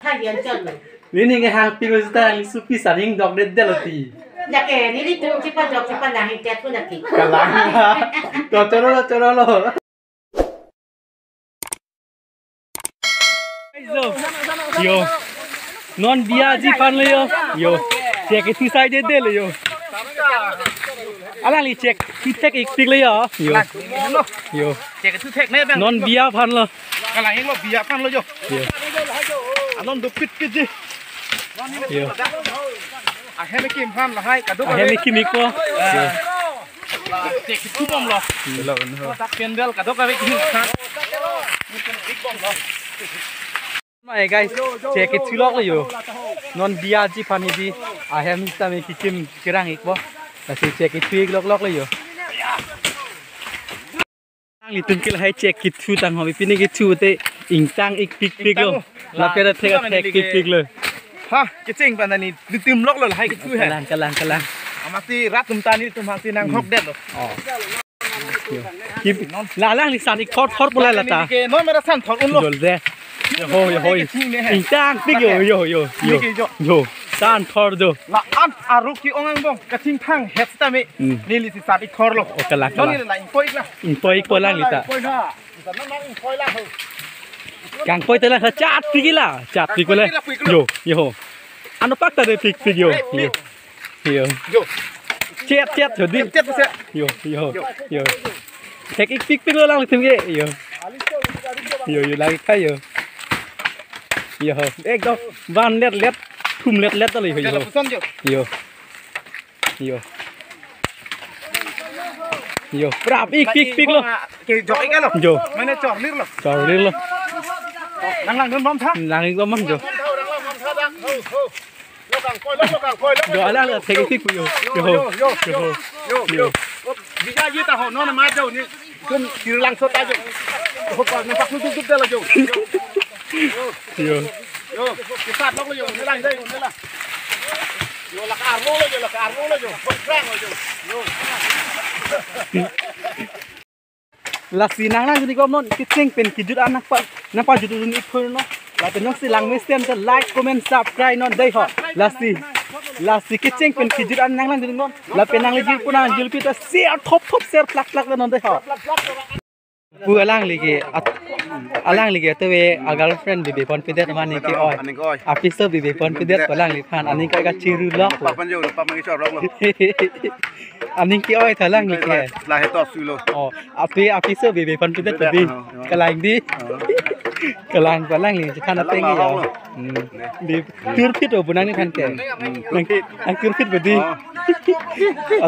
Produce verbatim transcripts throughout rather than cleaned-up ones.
Ayan chon lo. Neli nang hang pilo seta neli supi saning dok det det lo ti. Lake nelitum chepajok chepalang itet ko lake. Kalang. To choro lo, choro lo. Yo. Non biaji aphan lo yo. Yo. Chek itu side de lo yo. Alangli chek itu thek-ik pik lo yo. Yo. Yo. Chek itu thek ne bang. Non bia aphan lo. Kalang lo bia aphan lo yo. Yo. Anon dopit pit ji. Yo. Ahem kim aphan lahai kado. Ahem kim-ik ko. Yo. Chek itu bom lo. Yo. Tak pendel kado kave kim aphan. Big bom lo. Mai guys, chek itu lok lo yo. Non biaji aphan hidi ahem sitame kikim kerang-ik po. Lasi chek itu-ik lok lok lo yo. Nanglitum ke lahai chek itu tang ho, pini ke itu te ingtang-ik pik pik lo. Ingtang lo. Lapen thek thek-ik pik pik lo. Ha, kecheng pa nani, nelitum lok lo lahai ke itu he. Kalang, kalang, kalang. Amatsi rat atum ta nelitum amatsi nang hok det lo. Oh. Yo. Kip, la alangli san-ik thor thor pulai lata. Neli ke non mera san thor un lo. Jol de. Yo ho, yo ho. Ingtang pik yo, yo, yo, yo. Neli ke yo. Yo. San thor do. La-an aruk ke-ong angbong kachingthang het sitame. Hmm. Neli si san-ik thor lo. Oh, kalang, non kalang. Neli la ingpoi la. Ingpoi ko lang lita. Ingpoi la. Ingpoi la ho. Kangpoi ta la chat pik la. Chat pik ko la. Kangpoi ta la pik lo. Yo, yo ho. Ano pak ta de pik pik yo. Pik, pik. Yo. Yo. Yo. Chet chet jodi. Chet, chet, chet. Yo, yo, yo. Thek-ik pik pik lo lang tim ke. Yo. Yo, yo lang kai yo. Yo. Ekdom van let let. Thum let let lo yo. Yo. Yo. Yo. Yo. Prap-ik pik pik lo. Ke jok-ik lo. Yo. Mane chorlir lo. Chorlir lo. Nang langdun bom tha. Lang-ik bom yo. Yo, alang lo thek-ik pik yo. Yo, yo, yo, yo, yo, yo. Bisa ji ta ho, non ma jo ni. Tum tir lang so ta jo. Ho pa na pak tu tu ta lo jo. Yo. Yo. Yo. Kisat lo jo, ni lang dai, ni lang. Yo, la kar lo jo, la kar lo jo. Pon prang lo jo. Yo. Lasi nang nang juni kom non kecheng pen kejut an nangpa nangpajut un-ik pho no. Lapen nangsi lang mesen ta like, comment, subscribe non dei ho. Lasi, lasi kecheng pen kejut an nang nang juni non. Lapen nangli jirpo nang jirpi ta share thop thop share plak plak non dei ho. Pu alangli ke at-, alangli ke tuwe a girlfriend bibe pon pidet mane ke oi. Aning ke oi. Apiso bibe pon pidet ko alangliphan aning ke kachiru lok. Papan jo, papan ke chor lok lo. Aning ke oi tha alangli ke. La, la heto sulo. Oh, api, apiso bibe pon pidet tadi. Oh, oh. Kalang di. Oh. Kalang, kalang ni chethan ateng ya. Kalang lo. Hmm. Di turphit o bunang nephan ke. Hmm, turphit. Nang, nang turphit bedi. Oh.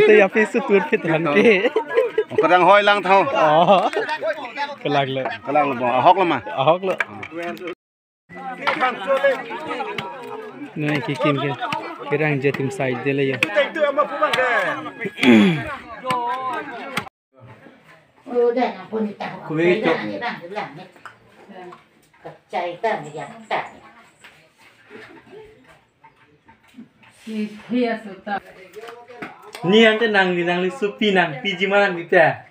Ate apiso turphit han ke. Kadang hoi lang tha. Oh. Kalang lo. Kalang lo, ahok lo ma. Ahok lo. Nai kikim ke. Kerang jatim side de le ya. Kuwe chok. Ni ante nangli, nangli supi nangpiji ma nangpi ta.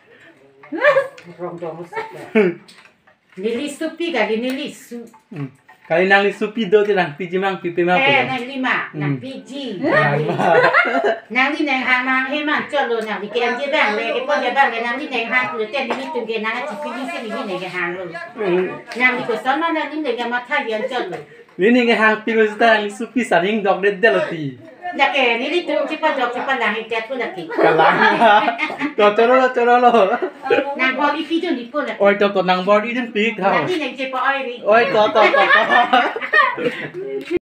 Neli supi kali neli su. Hmm. Kali nangli supi do te nangpiji ma nangpipe ma. Eh, ko. Nangli ma, hmm, nangpiji. Nangma. Nangli nang hang mang he man cholo nangli ke M J bang le, ke pon ke bang le nangli nang hang lo te nelitum ke nang chipiji si neli nang hang lo. Hmm. Nangli koson ma nangli nang matha yan cholo. Neli nang hang pilo seta nangli supi saning dok det det lo ti. Lake nelitum chepajok chepalang itet ko lake. Kalang. To choro lo, choro lo. Nang bor-i pi jo ni ko lake. Oi to to nang bor-i jun pi tha. Nangli nang chepa-oi ri. Oi to to to to.